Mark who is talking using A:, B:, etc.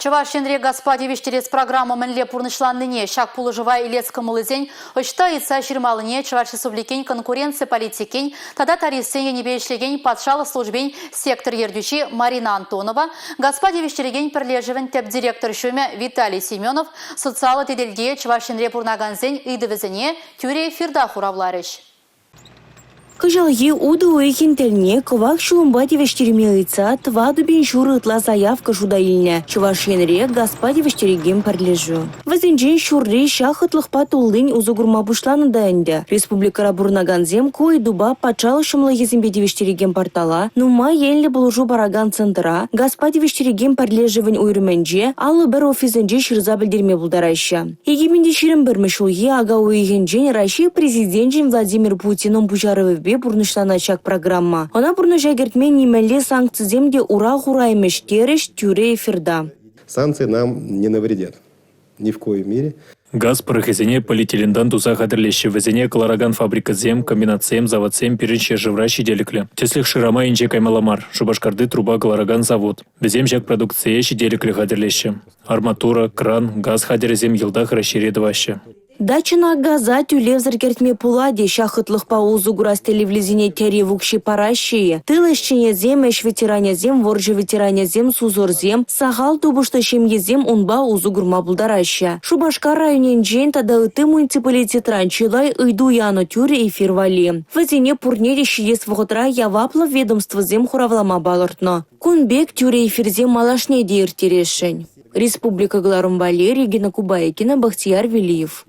A: Чӑваш Енре газпа тивӗҫтерес программа мӗнле пурнӑҫланнине, ҫак пулӑшӑва илес кӑмӑллисен ӑҫта ыйтса ҫырмаллине Чӑваш Республикин конкуренци политикин тата тарифсен енӗпе ӗҫлекен патшалӑх службин сектор ертӳҫи Марина Антонова, газпа тивӗҫтерекен пӗрлешӗвӗн тӗп директор ҫумӗ Виталий Семенов социаллӑ тетелте Чӑваш Енре пурӑнакансен ыйтӑвӗсене тӳрӗ эфирта хуравларӗҫ.
B: Кӑҫалхи утӑ уйӑхӗн тӗлне кӑвак ҫулӑмпа тивӗҫтерме ыйтса 4,5 ытла заявка шута илнӗ Чӑваш Енре газпа тивӗҫтерекен пӗрлешӳ. Вӗсенчен ҫурри ҫак хӑтлӑхпа туллин усӑ курма пуҫланӑ та ӗнтӗ. Республикӑра пурӑнакансем ку ыйтупа патшалӑх ҫӑмӑллӑхӗсемпе тивӗҫтерекен портала, нумай енлӗ пулӑшу паракан центра, газпа тивӗҫтерекен пӗрлешӗвӗн уйрӑмӗнче, 51 офисӗнче ҫырса пӗлтерме пултараҫҫӗ. 2021 ҫулхи ака уйӑхӗнчен Раҫҫей Президенчӗн Владимир Путинӑн пуҫарӑвӗпе пурнӑҫланать ҫак программа. Ӑна пурнӑҫа кӗртме нимӗнле санкцисем те ура хураймӗҫ терӗҫ тӳрӗ эфирта.
C: Санкции нам не навредят ни в коей мере.
D: Газ пӑрӑхӗсене полиэтилентан туса хатӗрлеҫҫӗ, вӗсене кӑларакан фабрикӑсем, комбинатсем, заводсем пирӗн ҫӗршывра ҫителӗклӗ. Тӗслӗх шырама инҫе каймалла мар, Шупашкарти труба кӑларакан завод. Вӗсем ҫак продукцие ҫителӗклӗ хатӗрлеҫҫӗ. Арматура, кран, газ хатӗрӗсем йӑлтах Раҫҫейре тӑваҫҫӗ.
B: Дачӑна газа тӳлевсӗр кӗртме пулать-и? Ҫак хӑтлӑхпа усӑ курас тӗллевлисене тӗрев укҫи параҫҫӗ-и? Тыл ӗҫченӗсем, ӗҫ ветеранӗсем, вӑрҫӑ ветеранӗсем, сусӑрсем, сахал тупӑшлӑ ҫемьесем унпа усӑ курма пултараҫҫӗ. Шупашкар районӗнчен тата ытти муниципалитетран чылай ыйту янӑ тӳрӗ эфир валли. Вӗсене пурне те ҫитес вӑхӑтра яваплӑ ведомствӑсем хуравлама палӑртнӑ. Кун пек тӳрӗ эфирсем малашне те ирттересшӗн. Республика кӑларӑм валли Регина Кубайкина, Бахтияр Велиев.